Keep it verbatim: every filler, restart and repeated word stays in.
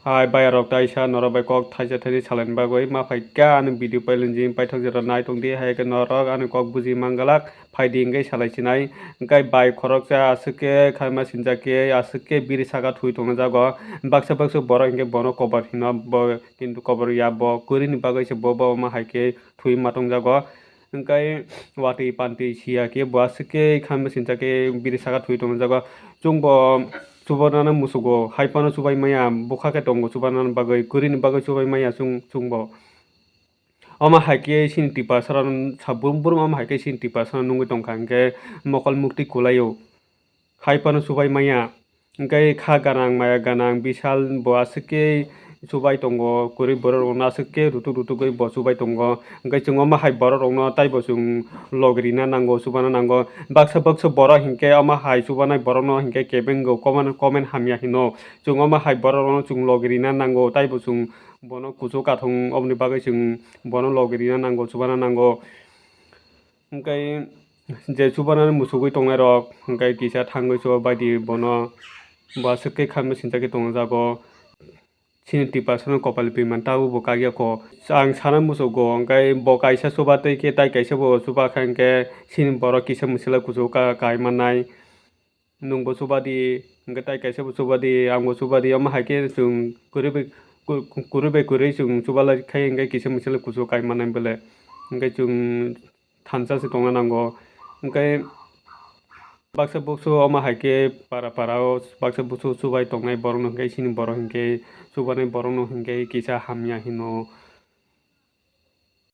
Hai bayarok, taisa norok bai kok thaisa thaini salaini bagwi ma phaikha ani video pailon jin paithak jora nai tongdi, hai khe norok ani kok buji mangalak phaidi hwnkhe salai sinai. Hwnkhe bai khoroksa aswk khe khaima sinjak khe aswk khe biri saka thwi tongna jago. Baksa baksa borok hwnkhe bono kobor hino, bo kintu kobor ya, bo kwrwini bagwi se bo, bo ma hai khe thwi ma tongjago. Hwnkhe watwi pantwi siya khe bo aswk khe khaima sinjak khe biri saka thwi tongna jago. Chwngbo chubanani musugo, hai phano chubai maya, bwkha khe tongo chubanani bagwi, kwrwini bagwi chubai maya chwng, chwngbo. Omo hai khe chini Tiprasarok sabrum brum omo hai khe chini Tiprasarok nungwi tongkha, hwnkhe mokol mukti kwlaio. Hai phano chubai maya, hwnkhe kha ganang, maya ganang, bisal bo aswk khe chubai tongo, kwrwi borok rokno aswk khe rutuk rutukgwi bo chubai tongo. Hwnkhe chwng omo hai borok rokno taibo chwng logi rina nango, chubana nango. Baksa baksa borok hinkhe omo hai chubanai borokno hinkhe kebenggo comment, comment hamya hino. Chwng omo hai borok rokno chwng logi rina nango, taibo chwng bono kuchuk kathong, oboni bagwi chwng bono logi rina nango, chubana nango. Hwnkhe je chubanani musugwi tongnairok, hwnkhe kisa thangwi chubabaidi bono, bo aswk khe khaima sinjak khe tongjago. Chini Tiprasano kopal biman tabukbo kakya kho. Ang sana musugo, hwnkhe bo kaisa chuba twi khe tai kaisa bo chuba kha, hwnkhe chini borok kisa mwswlai kuchuk ka-, kai mannai. Nwngbo chubadi, hwnkhe tai kaisa bo chubadi, angbo chubadi, omo hai khe chwng kwrwi bai, ku-, kwrwi bai kwrwi chwng chubalai khai hwnkhe kisa mwswlai kuchuk kai mannai bwle. Hwnkhe chwng thansa se tongna nango. Hwnkhe baksa buksu omo hai khe para para o baksa buksu chubai tongnai borokno hwnkhe chini borok hwnkhe chubanai borokno hwnkhe kisa hamya hino.